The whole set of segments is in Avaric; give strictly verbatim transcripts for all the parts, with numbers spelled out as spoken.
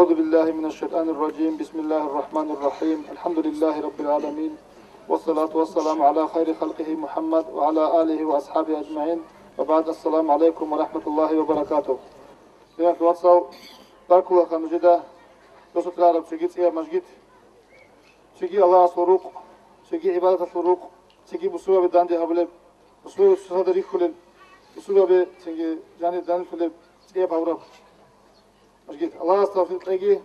أعوذ بالله من الشيطان الرجيم. بسم الله الرحمن الرحيم. الحمد لله رب العالمين. والصلاة والسلام على خير خلقه محمد وعلى آله وأصحابه أجمعين. وبعد. السلام عليكم ورحمة الله وبركاته. Диналъул вацал, баркулаха нужеда, досулъ рагӀараб цоги цӀияб мажгит, цоги Аллагьасул рукъ, цоги гӀибадаталъул рукъ, цоги бусурбабе данде гьабулеб, бусурбабе цоцазда рихьулел, бусурбабе цинги жанир данделъулеб цӀияб гьавураб мажгит. Аллагьас тавфикъ кьеги,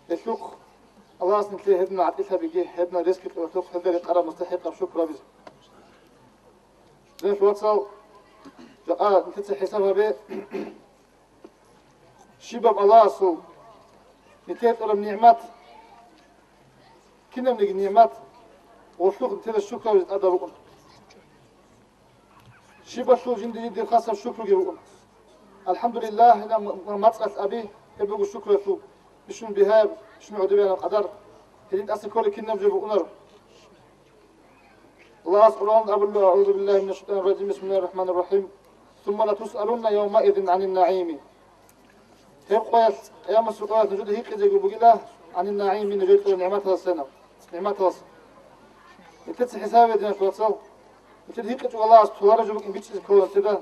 гьелъухъ Аллагьас нилъее гьединал гӀатӀилъабиги, гьединал ресги кьуралъухъ гьелда рекъараб мустахӀикъаб шукр гьабизе. Диналъул вацал, жакъа нилъеца хӀисаб гьабе, щибаб Аллагьасул нилъее кьураб нигӀмат, кинабниги нигӀмат, гъолъухъ нилъеда шукр гьабизе тӀадаб букӀун. Щибалъул жинди-жиндир хасаб шукруги букӀун. АлхӀамдулиллагь, гьаниб м-, м-, мацӀалъ аби, гьеб буго шукралъул бищун бигьаяб, бищун гӀодобеянаб къадар. Гьедин тӀаса кколеб кинаб жо букӀунар. Аллагьас Къуръан абулеб: أعوذ بالله من الشيطان الرجيم. بسم الله الرحمن الرحيم. ثم لتسألن يومئذ عن النعيم. Гьеб къоялъ, къиямасул къоялъ нужеда гьикъизего бугила, عن النعيم, нужеда кьураб нигӀматалдасанаб, нигӀматалдаса. Нилъеца хӀисабе, диналъул вацал, нилъеда гьикъичӀого Аллагьас толареб жо букӀин бичӀчӀизе ккола нилъеда,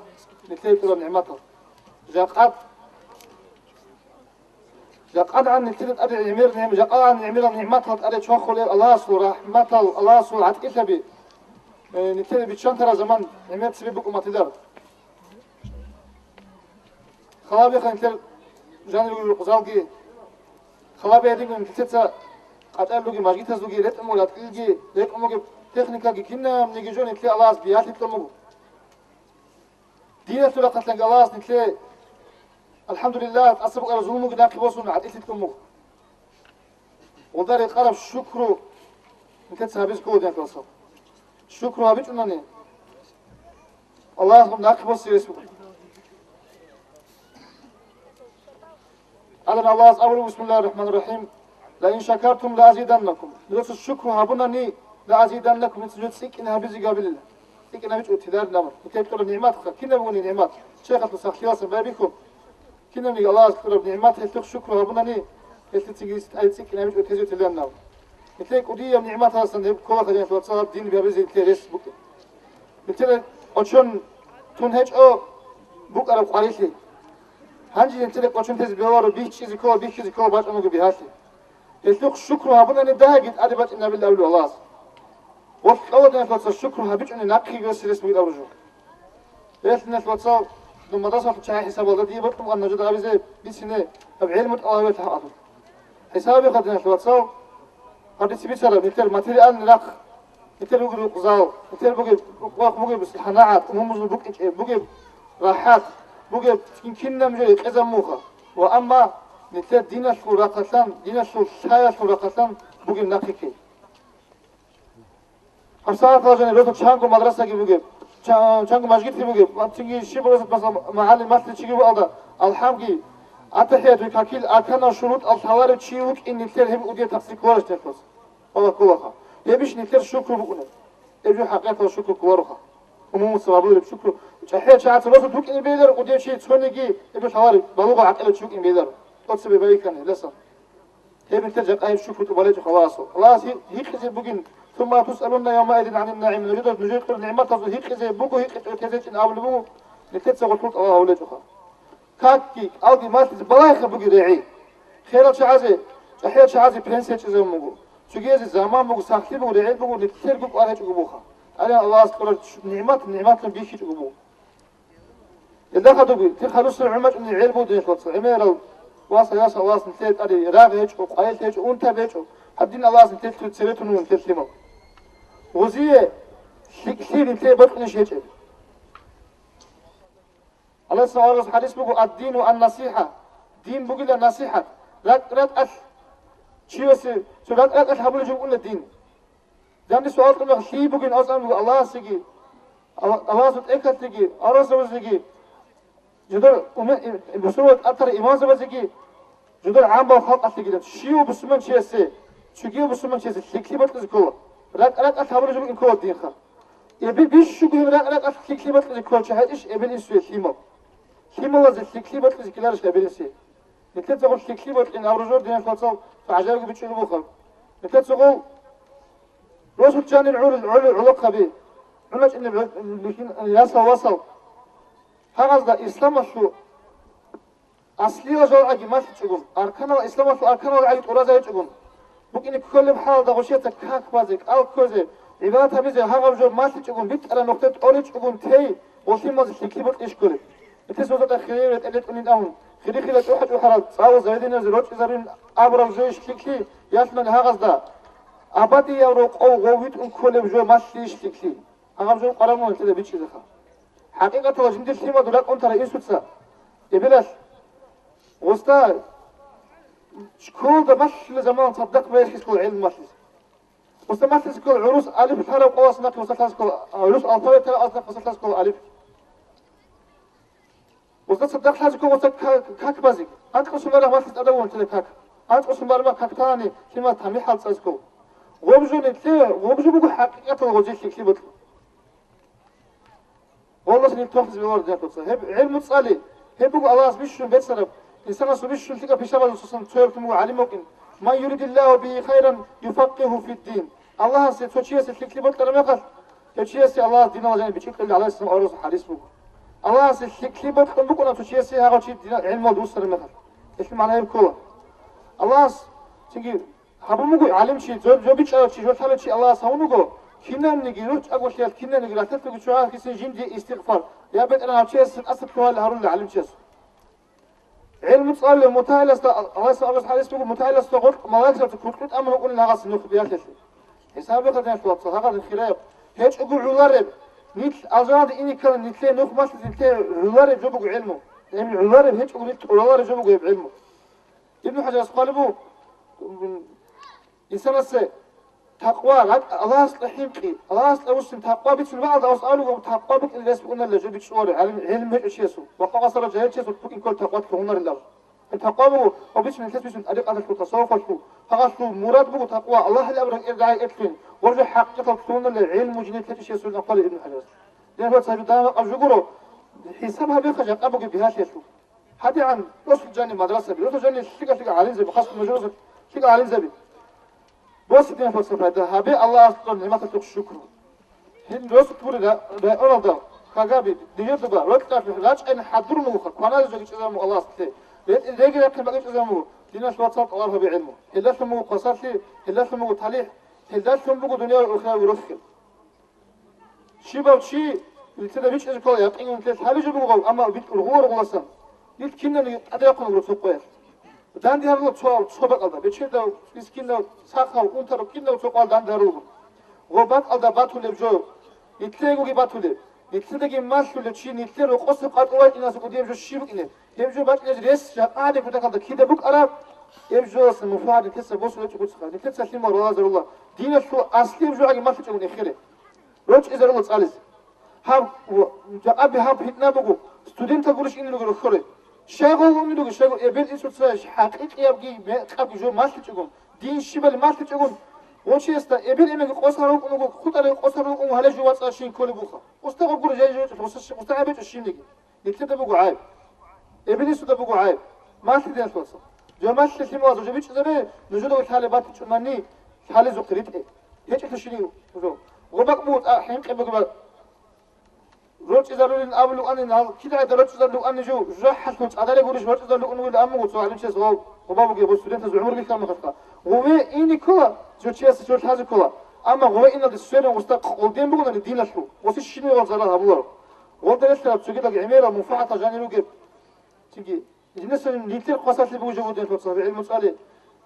нилъее кьураб нигӀматал. Жакъа Жакъа нилъеда тӀаде гӀемер нигӀ-, жакъа нигӀмерал нигӀматал тӀаде чвахулел Аллагьасул рахӀматал, Аллагьасул гӀатӀилъаби, э, нилъеда биччан тараб заман гӀемер цебе букӀун батилар. Халабиха нилъер жанир руго рукъзалги, халабиха нилъеца къачӀарал ругел мажгитазулги, ретӀун бугеб ратӀлилги, рекӀун бугеб техникаги, кинабниги жо нилъее Аллагьас биялъи кьун буго. Диналъул рахъалъанги Аллагьас нилъее, алхӀамдулиллагь, тӀаса букӀараб зулмуги нахъе босун, гӀатӀилъи кьун буго. Гъолда рекъараб шукру нилъеца гьабизе ккола, диналъул вацал. Шукру гьабичӀунани, Аллагьас нахъе босизе рес буго. Аллагьас абулеб: بسم الله الرحمن الرحيم. لئن شكرتم لأزيدنكم. Нужеца шукру гьабунани, لأزيدنكم, нужеца цӀикӀкӀин гьабизе гьабилила. ЦӀикӀкӀин гьабичӀого тиларин абун. Нилъее кьураб нигӀматха, кинаб бугони нигӀмат, чехалъул сахлъиялдасан байбихьун, кинабниги Аллагьас кьураб нигӀмат, гьелъухъ шукру гьабунани, гьелъицаги тӀаде цӀикӀкӀин гьабичӀого тезе тиларин абун. Нилъее кӀудияб нигӀматалдасан гьеб кколаха, диналъул вацал, дин бабизе нилъее рес букӀин. Нилъеда кӀочон тун гьечӀо букӀараб къварилъи. Гьанже нилъеда кӀочон тезе бегьуларо, бихчизе ккола, бихьизе ккола бачӀун буго бигьалъи. Гьелъухъ шукру гьабунани дагьабги тӀаде бачӀинабилин абулеб Аллагьас. Гъолъ кьола, диналъул вацал, шукру гьабичӀони нахъеги рес бугин абураб жо. Гьелъ, диналъул вацал, дун мадрасалъул чагӀи хӀисабалда дие бокьун буго нужеда гьабизе бицине гьаб гӀелму тӀалабиялъул хӀакъалъулъ. ХӀисаб гьабиха, диналъул вацал, гьаб дица бицараб нилъер материальный рахъ, нилъер бугеб рукъзал, нилъер бугеб рукъ-, бугеб санагӀат, умумузул букӀинчӀеб бугеб рахӀат, бугеб кин-, кинаб жо рекъезабун бугоха. Ва амма нилъер диналъул рахъалъан, диналъул лъаялъул рахъалъан бугеб нахъе ккей. ГьабсагӀат жаниб росулъ чанго мадрасаги бугеб, ча-, чанго мажгитги бугеб, ва цинги щиб росулъ, масала, магӀалим, малъи чиги бугелда, алхӀамги, атахӀиятги, какил арканал, шурутӀал лъаларев чи вукӀин нилъер гьеб кӀудияб такъсир кколарищ нилъеца? Валлагь, кколаха. Гьебищ нилъер шукру букӀунеб? Гьеб жо хӀакъикъаталда шукру кколароха. Умумуца гьабулеб шукру. ЧӀахӀиял чагӀаца росулъ вукӀине бегьиларо кӀудияв чи, цониги гьеб жо лъаларев, балугъав гӀакъилав чи вукӀине бегьиларо. ТӀоцебе байбихьани, гьелдасан. Гьеб нилъер жакъа гьеб шукру тӀубалеб гьечӀо Аллагьасе. Аллагьас гьи-, гьикъизе бугин, ثم لتسألن يومئذ عن النعيم, нужеда нужее кьураб нигӀматазул гьикъизе буго, гьикъичӀого тезечӀин абулеб буго, нилъеца гъолъул тӀалаб гьабулеб гьечӀоха. Какги, кӀалги, малъизе балагьеха бугеб рагӀи. Херал чагӀазе, чӀахӀиял чагӀазе пенсия чӀезабун буго. Цогиязе заман буго, сахлъи буго, регӀел буго, нилъер гукъа гьечӀого буха. ТӀадегӀан Аллагьас кьураб нигӀмат, нигӀматлъун бихьичӀого буго. Гьелда хадубги, тир хадусал гӀумачӀунел гӀел буго, диналъул вацал, гӀемерал васас, ясал Аллагьас нилъее тӀаде рагъ гьечӀо, къварилъи гьечӀо, унтаб гьечӀо, гьаб дин Аллагьас нилъелъ цере тун вугин нилъер лъимал. Гъозие лъикӀлъи нилъее бокьунищ гьечӀеб? Аллагьас аварагас хӀадис буго: الدين النصيحة, дин бугила насихӀат. РакӀ-ракӀалъ, чиясе цо ракӀ-ракӀалъ гьабулеб жо букӀуна дин. Данде суал кьун мех лъие бугин, авсалан буго Аллагьасеги, Алла-, Аллагьасул тӀехьалъеги, аварагзабазеги, жидер уме-, бусурбабаз тӀатарал имамзабазеги, жидер гӀаммаб халкъалъеги. Щивав бусурманчиясе, цогияв бусурманчиясе лъикӀлъи бокьизе ккола, ракӀ-ракӀалъ гьабулеб жо букӀин ккола динха. Эбел бищунго гьеб ракӀ-ракӀалъ лъикӀлъи бокьизе кколел чагӀи иш эбел-инсуе лъимал. Лъималазе лъикӀлъи бокьизе ккеларищ эбел-инсуе? Нилъеца гъур лъикӀлъи бокьин, авружур диналъул вацал, гӀажаибги бичӀчӀулеб буха. Нилъеца гъур росулъ жанир гӀур-, гӀур-, гӀолохъаби, гӀуначӀинаб гӀу-, лихьин, ясал-васал. Гьагъазда исламалъул аслиял жалгӀаги малъичӀогун, арканал, исламалъул арканал гӀаги тӀуразайичӀогун, букӀине кколеб хӀалалда гъушеца как базе, кӀал ккозе, гӀибадат гьабизе гьагъаб жо малъичӀогун, битӀараб нухде тӀоричӀогун тей, гъулъимазе лъикӀлъи бокьищ кколеб. Нилъеца гьезда хирияб ретӀел ретӀунин абун, хири-хирал чӀухӀа-чӀухӀарал цӀалул заведениезе рорчӀизарин абураб жойищ лъикӀлъи, ялъунани гьагъазда абадияв рокъов гъов витӀун кколеб жо малъийищ лъикӀлъи? Гьагъаб жо къвараб мун нилъеда бичӀчӀизеха. ХӀакъикъаталда жиндир лъимаду ракӀун тарай инсуца, эбелалъ, гъосда школда малъила заман цадахъ байхъис ккола гӀелму малъизе. Гъосда малъизе ккола гӀурус алиф лъарав къоялъ нахъе гъосда лъазе ккола, гӀурус алфавит лъарав къоялъ нахъе гъосда лъазе ккола алиф. Гъосда цадахъ лъазе ккола гъосда ка-, как базе. АнцӀусун бараб малъизе тӀадаб унтила как. АнцӀусун бараб как танани лъимал тамихӀал цӀазе ккола. Гъоб жо нилъе, гъоб жо буго хӀакъикъаталда гъозие лъикӀлъи бокьун. Валлагь, нилъ тохлъизе бегьула диналъул вацал. Гьеб гӀелму цӀали, гьеб буго Аллагьас бищун бецараб, инсанасул бищун лъикӀаб пишабазул цоцазда цояв лъун буго гӀалим вукӀин. «Ман юридиллаху бигьи хайран, юфаккигьу фиддин». Аллагьасе цо чиясе лъикӀлъи бокьараб мехалъ, гьев чиясе Аллагьас диналда жаниб бичӀчӀи кьолин гӀалайгьиссалам аварагасул хӀадис буго. Аллагьасе лъикӀлъи бокьун букӀуна цо чиясе гьагъав чи динал гӀелмуялда вуссараб мехалъ. Гьелъул магӀна гьеб ккола. Аллагьас цинги Гьабун буго гӀалимчи, жо-, жо бичӀчӀарав чи, жо лъалев чи Аллагьас гьавун вуго, кинабниги рухӀ чӀаголъиялъ, кинабниги ралъдалъуги чӀвагӀахъесин жиндие истигъфар, я БетӀергьан, гьав чиясдасан тӀаса лъугьайилан гьарулел гӀалимчиясул. ГӀелму цӀалулев мутагӀиласда, Аллагьас абулеб хӀадис буго, мутагӀиласда гъоркь малаикзабаца куркьу тӀамун вукӀунел гьагъасе нух биялъиялъе. ХӀисаб бихъа диналъул вацал, гьагъадин хирияб. ГьечӀого гӀолареб, нилъ алжаналде ине ккани, нилъее нух малъизе нилъее гӀолареб жо буго гӀелму. ГӀелму гӀолареб, гьечӀого нилъ тӀуралареб жо буго гьеб гӀелму. Ибн ХӀажарас хъвалеб буго, инсанасе такъва, ракӀ-, Аллагьасда хӀинкъи, Аллагьасда вуссин такъва бицун бакӀалда, гьас абулеб буго, такъва букӀин рес букӀунарила жо бичӀчӀуларо гӀалим, гӀелму гьечӀев чиясул ва къо-къасарал жагьил чиясул букӀин кколеб такъва лъугьунарилан. Гьеб такъва буго гьаб бицун нилъеца бицун тӀарикъаталъул, тасаввуфалъул, гьагъалъул мурад буго такъва, Аллагьил абураб кӀергагӀи этлъугьин, ва жо хӀакъикъаталда лъугьунарила гӀелму жиндир лъечӀищ гьесулин хъвалеб Ибн ХӀажарас. Диналъул вацал, гьаб дагьаб жо гуро, хӀисаб гьабеха жакъа бугеб бигьалъиялъул. ГьадигӀан росулъ жаниб мадрасаби, росулъ жаниб лъикӀа-лъикӀа гӀалимзаби, хасго нужер росулъ лъикӀа гӀалимзаби. Босе, диналъул вацал, пайда гьабе Аллагьасде гьематалъухъ шукру. Гьел росулъ гури ра-, районалда хъагаби, дигьир дуба, рокьалъухъ рачӀайин хӀадурун вуха, кваназе жо бичӀчӀизабун Аллагьасде. РетӀел реги рахъин бакӀичӀизабун, диналъул вацал, тӀалаб гьабе гӀелму. Гьелдалъун буго хвасарлъи, гьелдалъун буго талихӀ, гьелдалъун буго дуниял ахирал рохел. Щибав чи нилъеда бичӀчӀизе ккола, якъинго нилъелъ гьабизе буго, амма битӀ ургъу-ургъуласан. Нилъ киналниги тӀаде рахъун руго цо къоялъ. Данде гьарулел цо, цо бакӀалда, бечедав, мискинав, сахав, унтарав, кинав цо къоялъ данде гьарулел. Гъо бакӀалда батулеб жо, нилъеегоги батулеб, нилъедаги малъулев чи, нилъер рокъоса къватӀив вачӀинасда кӀудияб жо щиб букӀинеб? Гьеб жо бачӀинеб рес жакъа гьадин кутакалда кида букӀараб, гьеб жоялъа муфагӀат нилъеца босун речӀо буцӀха. Нилъеца лъимал валагьарулла, диналъул аслияб жо гӀаги малъичӀогун эхире. РочӀизарула цӀализе. Гьаб, жакъаби гьаб питна буго, студентал гурищ инел руго рохьоре. Щайгъул унел руго, щайгъул эбел инсуца хӀакъикъиябги мекъабги жо малъичӀогун, дин щибали малъичӀогун, гъочиясда эбел-эменги къосарал рукӀун руго, хутӀарал къосарал рукӀун гьале жо вацӀа щин кколеб буха. Устагъаб гуро жай жо, устагӀаб гьечӀо щинниги. Нилъеда буго гӀайиб. Эбел-инсуда буго гӀайиб. Малъи, диналъул вацал. Жо малъи лъималаз жо бичӀчӀизабе, нужеда лъалеб батичӀунани лъалезухъе ритӀе. ГьечӀелъул щинив жо. Гъо бакӀ буго, а, хӀинкъи буго бакӀ. РорчӀизарулин абулев ани, гьал кидагӀида рорчӀизарулев ани жо, жужахӀалъул цӀадаре гурищ рорчӀизарулев уневилан амуго цо гӀалимчияс гъов, гъоба бугеб гъо студентаз гӀумру бихьа мехалъха. Гъове ине ккола, жо чиясе жо лъазе ккола. Амма гъове иналде сверун гъосда къолден бугони диналъул, гъосе щинивал зарал гьабуларо. Гъолда релълъараб цогидалги гӀемерал мунфагӀатал жанир ругеб. Цинги, жинаса нилъер хвасарлъи буго жо гьудин лъуцаби гӀилму цӀали.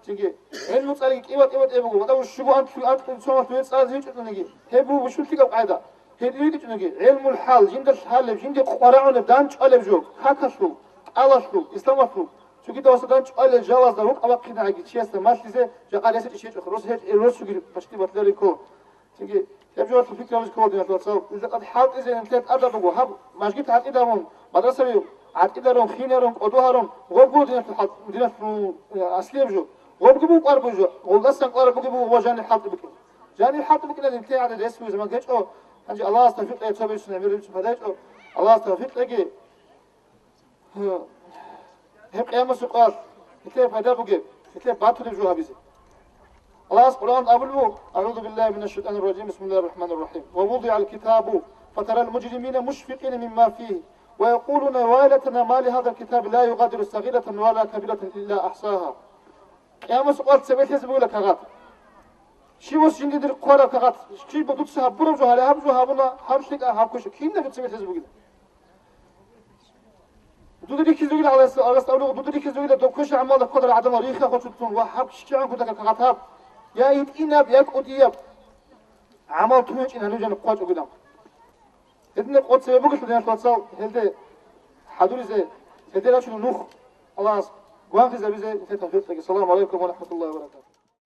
Цинги, гӀилму цӀалиги кӀиба-кӀиба тӀе буго, ва дав щуго анкьлъи-, анкьлъи цо махлугье цӀазе вичӀутӀуниги, гьеб буго бищун лъикӀаб къагӀида. Гьеб вичӀутӀуниги, гӀилмул хӀал, жинда лъалеб, жинде къварагӀунеб дандчӀвалеб жо, какалъул, кӀалалъул, исламалъул, цогидаваса дандчӀвалел жалазда рукъа бахъинагӀаги чиясда малъизе жакъа ресечӀищ гьечӀоха, рос гьечӀ-, росуги пашти батларикко. Цинги, гьеб жо вацал пикрабизе ккола, диналъул вацал, илдакъад хӀалтӀизе нилъер тӀадаб буго, гьаб мажгит гӀатӀидабун, мадрасаби гӀатӀидарун, хинарун, кӀодо гьарун, гъоб гуро диналъул хӀал-, диналъул, э, аслияб жо. Гъобги буго къварбу жо, гъолдасан къвараб буги буго ва жанир хӀалтӀи букӀин. Жанир хӀалтӀи букӀина нилъер гӀадин рес бугеб заман гьечӀо, гьанже Аллагьас тавфикъ кьеги цо бицун гӀемер бицун пайда гьечӀо, Аллагьас тавфикъ кьеги. Гьеб къиямасукъалъ Гьелъие пайда бугеб, гьелъие батулеб жо гьабизе. Аллагьас Къуръан абулеб буго: «أعوذ بالله من الشيطان الرجيم، بسم الله الرحمن الرحيم. ووضع الكتاب فترى المجرمين مشفقين مما فيه ويقولون ويلتنا ما لهذا الكتاب لا يغادر صغيرة ولا كبيرة إلا أحصاها». Къиямасеб къоялъ цебе лъезе бугила кагъат. Щивас жиндир хъвараб кагъат, щиб дуца гьабураб жо, гьале гьаб жо гьабуна, гьаб лъикӀа, гьаб квеша, кинабго цебе лъезе бугила. Дуда рихьизе вугила, Аллагьас, Аллагьас абулеб буго, дуда рихьизе вугила дов квеша гӀамалда кколел гӀадамал рихха хочун ва гьаб щибгӀан кутакаб кагъат гьаб, я гьитӀинаб, я кӀудияб гӀамал тун гьечӀин гьанив жаниб хъвачӀогилан. Гьединаб къо цебе бугелъул, диналъул вацал, гьелде хӀадуризе, гьелде рачунеб нух Аллагьас гвангъизабизе тавфикъ кьеги. Саламу гӀалайкум ва рахӀматуллагьи ва баракатугьу.